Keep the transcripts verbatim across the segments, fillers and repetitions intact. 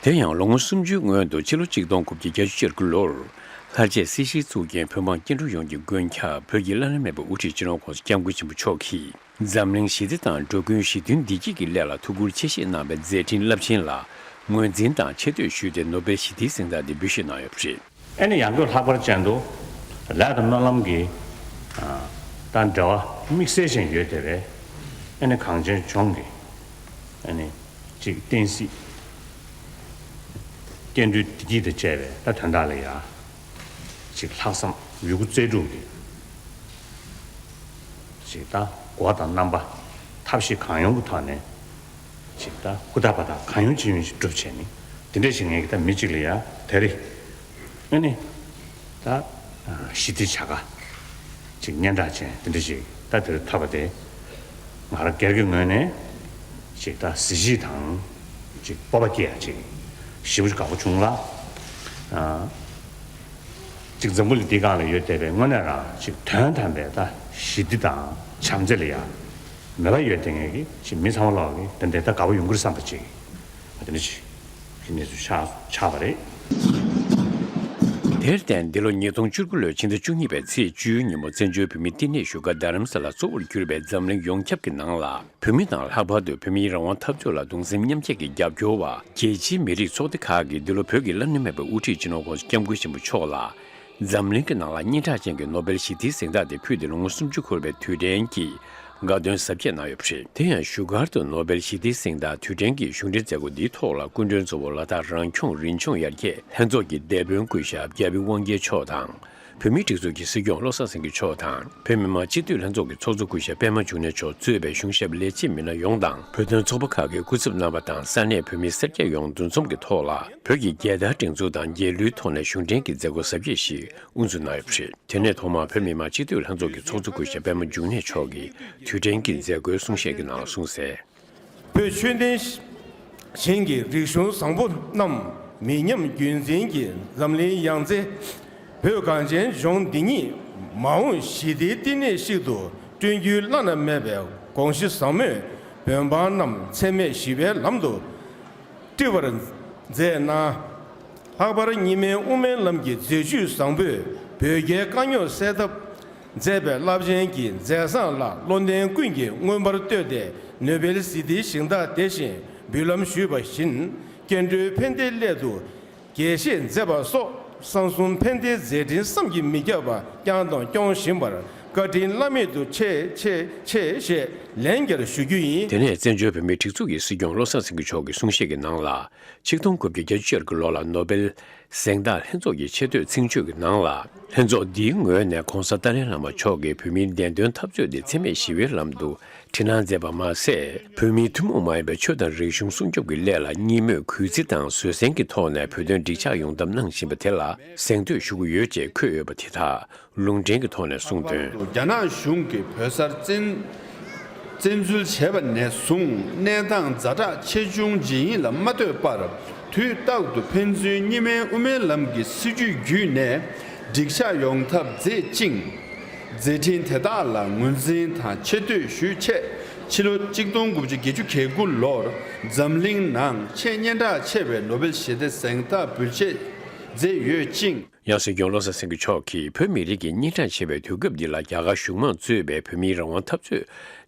དེ་ཡང་ལོ་ངོ་སུམ་ཅུའི་སྔོན་དུ་ཕྱི་ལོ་ཆིག་སྟོང་དགུ་བརྒྱ་བརྒྱད་ཅུ་གྱ་དགུ་ལོར་ལྷར་བཅས་སྲིད་ཞིའི་གཙུག་རྒྱན་བོད་འབངས་སྐྱེ་འགྲོ་ཡོངས་ཀྱི་མགོན་སྐྱབས་བོད་ཀྱི་བླ་ན་མེད་པའི་དབུ་ཁྲིད་སྤྱི་ནོར་༸གོང་ས་༸སྐྱབས་མགོན་ཆེན་པོ་མཆོག་གིས་འཛམ་གླིང་ཞི་བདེ་དང་འགྲོ་ཀུན་ཞི་མཐུན་བདེ་སྐྱིད་ཀྱི་སླད་ལ་ཐུགས་ཁུར་ཆེ་བཞེས་གནང་བའི་མཛད་འཕྲིན་རླབས་ཆེན་ལ་ངོས་འཛིན་དང་ཆེ་བསྟོད་ཞུས་ཏེ་ནོ་བེལ་ཞི་བདེའི་གཟེངས་རྟགས་དེ་འབུལ་བཞེས་གནང་ཡོད་པ་རེད། ཨ་ནི་ཡང་སྒོས་ལྷག་པར་ཅན་དུ་ལས་དང་སྨོན་ལམ་གྱི་ཨ་དང་འབྲེལ་བ་དམིགས་བསལ་ཅན་ཡོད་བསྡད་པའི་ཨ་ནི་གངས་ཅན་ལྗོངས་ཀྱི་ཨ་ནི་ཅིག་བསྟན་སྲིད་སྐྱེ་འགྲོའི་བདེ་སྐྱིད་དང་བཅས་པའི་ད་དོན་དག་ལ་ཡ་ཅིག་ལྷག་བསམ་ཡོད་རྒུ་རྩལ་སྤྲུགས་ཀྱི་ཅིག་ད་གོ་བ་དང་རྣམ་པ་ཐབས་ཤེས་གང་ཡོང་གི་ཐོག་ནས། ཅིག་ད་ཧུར་ཐག་འབད་ཐག་གང་ཡོང་ཅི་ཡོང་ཞིག་སྒྲུབ་བྱས་ནས་དེ་འདྲ་ཞིག་ངེད་ཀྱི་ད་མི་གཅིག་ལ་ཡ་དེ་རེད། ཨ་ནི་ད་ཞི་བདེ་བྱ་དགའ་ཅིག་སྙན་གྲགས་ཅན་དེ་འདྲ་ཞིག་ད་དེར་ཐོབ་པ་དེ་ང་རང་སྒེར་གྱི་ངོས་ནས་ཅིག་ད་གཟི་བརྗིད་དང་ཅིག་སྤོབས་པ་སྐྱེ་ཡ་ཅིག་ཞེ་པོ་ཅིག་དགའ་པོ་བྱུང་ལ། ཨ། ཅིག་འཛམ་བུ་གླིང་འདིའི་སྒང་ལ་ཡོད་བསྡད་པའི་དངོས་གནས་རང་ཅིག་དོན་དམ་པའི་ད་ཞི་བདེ་དང་བྱམས་བརྩེ་ལ་ཡང་མོས་པ་ཡོད་བསྡད་མཁན་གྱི་ཅིག་མི་ཚང་མ་ལོག་གི་ད་འདི་ད་དགའ་པོ་ཡོང་གི་རེད་བསམ་པ་ཅིག་དེ་འདྲ་ཅིག་གི་གནས་ཚུལ་ཆགས་ཆགས་པ་རེད། དེར་བརྟེན་འདི་ལོ་ཉིས་སྟོང་བཅུ་དགུ་ལོའི་ཕྱི་ཟླ་བཅུ་གཉིས་པའི་ཚེས་བཅུའི་ཉིན་མོ་བཙན་བྱོལ་བོད་མིའི་བསྟི་གནས་བཞུགས་སྒར་རྡ་རམ་ས་ལ་གཙོ་བོར་གྱུར་པའི་འཛམ་གླིང་ཡོངས་ཁྱབ་ཀྱི་ནང་ལ། བོད་མི་དང་ལྷག་པར་དུ་བོད་མིའི་རང་དབང་འཐབ་རྩོད་ལ་གདུང་སེམས་མཉམ་སྐྱེད་ཀྱི་རྒྱབ་སྐྱོར་བ་རྒྱལ་སྤྱིའི་མི་རིགས་ཚོགས་སྡེ་ཁག་གིས་འདི་ལོ་བོད་ཀྱི་བླ་ན་མེད་པའི་དབུ་ཁྲིད་སྤྱི་ནོར་༸གོང་ས་༸སྐྱབས་མགོན་ཆེན་པོ་མཆོག་ལ་འཛམ་གླིང་གི་ནང་ལ་སྙན་གྲགས་ཅན་གྱི་ནོ་བེལ་ཞི་བདེའི་གཟེངས་རྟགས་དེ་ཕུལ་ཏེ་ལོ་ངོ་སུམ་ཅུ་འཁོར་བའི་དུས་དྲན་གྱི་དགའ་སྟོན་གཟབ་རྒྱས་གནང་ཡོད་པ་རེད། དེ་ཡང་བཞུགས་སྒར་དུ་ནོ་བེལ་ཞི་བདེའི་གཟེངས་རྟགས་དུས་དྲན་གྱི་གཞུང་འབྲེལ་མཛད་སྒོ་འདིའི་ཐོག་ལ་སྐུ་མགྲོན་གཙོ་བོ་ལ་དྭགས་རང་སྐྱོང་རིན་ཆུང་ཡར་རྒྱས་ལྷན་ཚོགས་ཀྱི་སྡེ་དཔོན་སྐུ་ཞབས་རྒྱ་བི་དབང་རྒྱལ་མཆོག་དང་། བོད་མིའི་སྒྲིག་འཛུགས་ཀྱི་སྲིད་སྐྱོང་བློ་བཟང་སེང་གེ་མཆོག་དང་། བོད་མི་མང་སྤྱི་འཐུས་ལྷན་ཚོགས་ཀྱི་ཚོགས་གཙོ་སྐུ་ཞབས་པད་མ་འབྱུང་གནས་མཆོག་གཙོས་པའི་གཞུང་ཞབས་ལས་བྱེད་མི་སྣ་ཡོངས་དང་། བོད་དོན་ཚོགས་པ་ཁག་གི་སྐུ་ཚབ་རྣམ་པ་དང་ས་གནས་བོད་མི་སེར་སྐྱ་ཡོངས་འདུ་འཛོམས་ཀྱི་ཐོག་ལ། བོད་ཀྱི་རྒྱལ་དར་སྒྲེང་འཛུགས་དང་རྒྱལ་གླུའི་ཐོག་ནས་གཞུང་འབྲེལ་གྱི་མཛད་སྒོ་གཟབ་རྒྱས་ཤིག་དབུ་འཛུགས་གནང་ཡོད་པ་རེད། དེ་ནས་ཐོག་མར་བོད་མི་མང་སྤྱི་འཐུས་ལྷན་ཚོགས་ཀྱི་ཚོགས་གཙོ་སྐུ་ཞབས་པད་མ་འབྱུང་གནས་མཆོག་གིས་དུས་དྲན་གྱི་མཛད་སྒོའི་གསུང་བཤད་ཀྱི་ནང་ལ་གསུངས་གསལ། བོད་ཆོས་ལྡན་ཞིང་གི་རིག་གཞུང་བཟང་པོ་རྣམས་མི་ཉམས་རྒྱུན་འཛིན་གྱིས་འཛམ་གླིང་ཡང་རྩེ་བོད་གངས་ཅན་ལྗོངས་འདི་ཉིད་མ་འོངས་ཞི་བདེའི་བསྟི་གནས་ཤིག་ཏུ་བསྐྲུན་རྒྱུའི་བླ་ན་མེད་པའི་དགོངས་གཞི་བཟང་མོས་བོད་འབངས་རྣམས་འཚེ་མེད་ཞི་བའི་ལམ་དུ་བཀྲི་བར་མཛད་གནང་། ལྷག་པར་གཉིས་སྨན་དབུ་མའི་ལམ་གྱི་མཛད་བཅུས་བཟང་པོས་བོད་རྒྱའི་དཀའ་རྙོག་སེལ་ཐབས་མཛད་པའི་རླབས་ཆེན་གྱི་མཛད་བཟང་ལ་བློ་ལྡན་ཀུན་གྱིས་མངོན་པར་བསྟོད་དེ་ནོ་བེལ་ཞི་བདེའི་གཟེངས་རྟགས་དེ་བཞིན་འབུལ་ལམ་ཞུས་པ་བཞིན་སྐྱེ་འགྲོའི་ཕན་བདེའི་སླད་དུ་དགྱེས་བཞེས་མཛད་པ་སོགས་གསང་གསུམ་ཕན་བདེའི་མཛད་འཕྲིན་བསམ་གྱིས་མི་ཁྱབ་པ་བསྐྱངས་དང་སྐྱོང་བཞིན་པར་བཀའ་དྲིན་བླ་མེད་དུ་ཆེ་ཆེ་ཆེ་ཞེས་ལན་བརྒྱར་ཞུ་རྒྱུ་ཡིན། དེ་ནས་བཙན་བྱོལ་བོད་མིའི་སྒྲིག་འཛུགས་ཀྱི་སྲིད་སྐྱོང་བློ་བཟང་སེང་གེ་མཆོག་གི་གསུང་བཤད་ཀྱི་ནང་ལ། ཆིག་སྟོང་དགུ་བརྒྱ་བརྒྱད་ཅུ་གྱ་དགུ་ལོ་ལ་ནོ་བེལ་གཟེངས་རྟགས་ལྷན་ཚོགས་ཀྱི་ཆེ་བསྟོད་ཚིག་བརྗོད་ཀྱི་ནང་ལ། ལྷན་ཚོགས་འདིའི་ངོས་ནས་༸གོང་ས་ཏཱ་ལའི་བླ་མ་མཆོག་གིས་བོད་མིའི་བདེན་དོན་འཐབ་རྩོད་དེ་འཚེ་མེད་ཞི་བའི་ལམ་དུ་འཁྲིད་གནང་མཛད་པ་མ་ཟད། བོད་མིའི་ཐུན་མོང་མ་ཡིན་པའི་ཆོས་དང་རིག་གཞུང་སྲུང་སྐྱོབ་ཀྱི་སླད་ལ་གཉིས་མོས་གུས་བརྩི་དང་བཟོད་བསྲན་གྱི་ཐོག་ནས་བོད་དོན་འགྲིག་འཇགས་ཡོང་ཐབས་གནང་བཞིན་པ་དེ་ལ་གཟེངས་བསྟོད་ཞུ་གི་ཡོད་ཅེས་འཁོད་ཡོད་པ་དེ་དག་ལུང་འདྲེན་གྱི་ཐོག་ནས་གསུངས་དོན། རྒྱ་ནག་གཞུང་གིས་བོད་སར་བཙན་བཙན་འཛུལ་བྱས་པ་ནས་བཟུང་གནས་སྟངས་ཛ་དྲག་ཆེ་ཆུང་ཇི་ཡིན་ལ་མ་ལྟོས་པར་དུས་རྟག་ཏུ་ཕན་ཚུན་གཉིས་སྨན་དབུ་མའི་ལམ་གྱི་སྲིད་བྱུས་བརྒྱུད་ནས་འགྲིག་འཇགས་ཡོང་ཐབས་མཛད་ཅིང་། མཛད་འཕྲིན་དེ་དག་ལ་ངོས་འཛིན་དང་ཆེ་བསྟོད་ཞུ་ཆེད་ཕྱི་ལོ་གཅིག་སྟོང་དགུ་བརྒྱ་བརྒྱད་ཅུ་གྱ་དགུ་ལོར་འཛམ་གླིང་ནང་ཆེས་སྙན་གྲགས་ཆེ་བའི་ནོ་བེལ་ཞི་བདེ་གཟེངས་རྟགས་འབུལ་ཆེད་མཛད་ཡོད་ཅིང་། ཡང་སྲིད་སྐྱོང་བློ་བཟང་སེང་གེ་མཆོག་གིས་བོད་མི་རིགས་ཀྱི་སྙན་གྲགས་ཆེ་བའི་དུས་སྐབས་འདི་ལ་རྒྱ་གར་གཞུང་མང་གཙོས་པའི་བོད་མིའི་རང་དབང་འཐབ་རྩོད་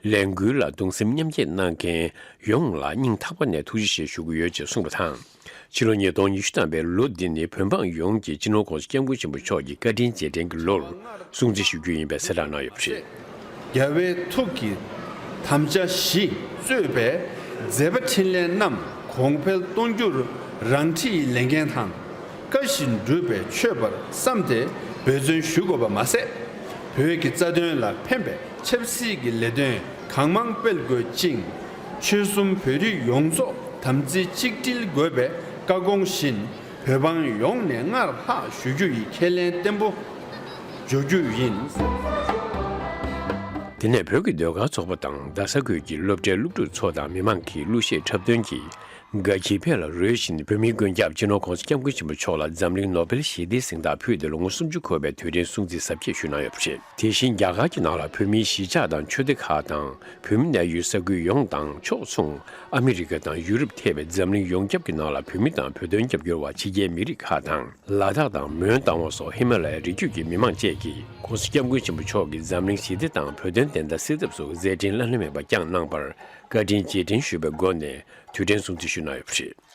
ལས་འགུལ་ལ་གདུང་སེམས་མཉམ་སྐྱེད་གནང་མཁན་ཡོངས་ལ་སྙིང་ཐག་པ་ནས་ཐུགས་རྗེ་ཆེ་ཞུ་གི་ཡོད་ཅེས་གསུངས་པ་དང་། ཕྱི་ལོ་ཉིས་སྟོང་ཉི་ཤུ་ཐམ་པའི་ལོ་འདི་ནི་བོད་འབངས་ཡོངས་ཀྱིས་སྤྱི་ནོར་༸གོང་ས་༸སྐྱབས་མགོན་ཆེན་པོ་མཆོག་གི་བཀའ་དྲིན་རྗེས་དྲན་གྱི་ལོར་སྲུང་བརྩི་ཞུ་རྒྱུ་ཡིན་པའི་གསལ་བསྒྲགས་གནང་ཡོད་པ་རེད། རྒྱལ་བའི་ཐུགས་ཀྱི་དམ་བཅའ་བཞི་གཙོས་པའི་མཛད་པ་འཕྲིན་ལས་རྣམས་གོང་འཕེལ་གཏོང་རྒྱུར་རང་འཁྲིའི་ལས་འགན་དང་། བཀའ་བཞིན་སྒྲུབ་པའི་མཆོད་པར་བསམ་སྟེ་འབད་བརྩོན་ཞུ་དགོས་པ་མ་ཟད། བོད་ཀྱི་རྩ་དོན་ལ་ཕན་པའི་ཆབ་སྲིད་ཀྱི་ལས་དོན་གང་མང་སྤེལ་དགོས་ཅིང་། ཆོལ་གསུམ་བོད་རིགས་ཡོངས་རྫོགས་དམ་ཚིག་གཅིག་སྒྲིལ་དགོས་པའི་བཀའ་དགོངས་བཞིན་བོད་འབངས་ཡོངས་ནས་སྔར་ལྷག་ཞུ་རྒྱུ་ཡི་ཁས་ལེན་བརྟན་པོ་འཇོག་རྒྱུ་ཡིན། དེ་ནས་བོད་ཀྱི་ཟློས་གར་ཚོགས་པ་དང་རྡ་ས་ཁུལ་གྱི་སློབ་གྲྭའི་སློབ་ཕྲུག་ཚོ་དང་མི་མང་གིས་གླུ་གཞས་འཁྲབ་སྟོན་གྱིས་ དགའ་སྐྱིད་འཕེལ་ལ་རོལ་བཞིན་བོད་མིའི་མགོན་སྐྱབས་སྤྱི་ནོར་༸གོང་ས་༸སྐྱབས་མགོན་ཆེན་པོ་མཆོག་ལ་འཛམ་གླིང་ནོ་བེལ་ཞི་བདེའི་གཟེངས་རྟགས་ཕུལ་ཏེ་ལོ་ངོ་སུམ་ཅུ་འཁོར་བའི་དུས་དྲན་སྲུང་བརྩི་གཟབ་རྒྱས་ཞུས་གནང་ཡོད་པ་རེད། དེ་བཞིན་རྒྱ་གར་གྱི་ནང་ལ་བོད་མིའི་གཞིས་ཆགས་དང་ཆོས་སྡེ་ཁག་དང་བོད་མི་གནས་ཡུལ་ས་ཁུལ་ཡོངས་དང་ཕྱོགས་མཚུངས་ཨ་མི་རི་ཀ་དང་ཡུ་རོབ་ཐེ་བའི་འཛམ་གླིང་ཡོངས་ཁྱབ་ཀྱི་ནང་ལ་བོད་མི་དང་བོད་དོན་རྒྱབ་སྐྱོར་བ་ཕྱི་རྒྱལ་མི་རིགས་ཁག་དང་ལ་དྭགས་དང་མོན་རྟ་དབང་སོགས་ཧི་མ་ལ་ཡའི་རི་རྒྱུད་ཀྱི་མི་མང་བཅས་ཀྱིས་༸གོང་ས་༸སྐྱབས་མགོན་ཆེན་པོ་མཆོག་གིས་འཛམ་གླིང་ཞི་བདེ་དང་བོད་དོན་བདེན་མཐའ་གསལ་ཐབས་སུ་མཛད་འཕྲིན་བླ་ན་མེད་པ་བསྐྱངས་གནང་བར་བཀའ་དྲིན་རྗེས་དྲན་ཞུས་པའི་སྒོ་ནས་དུས་དྲན་སྲུང་བརྩི་ཞུས་གནང་ཡོད་པ་རེད།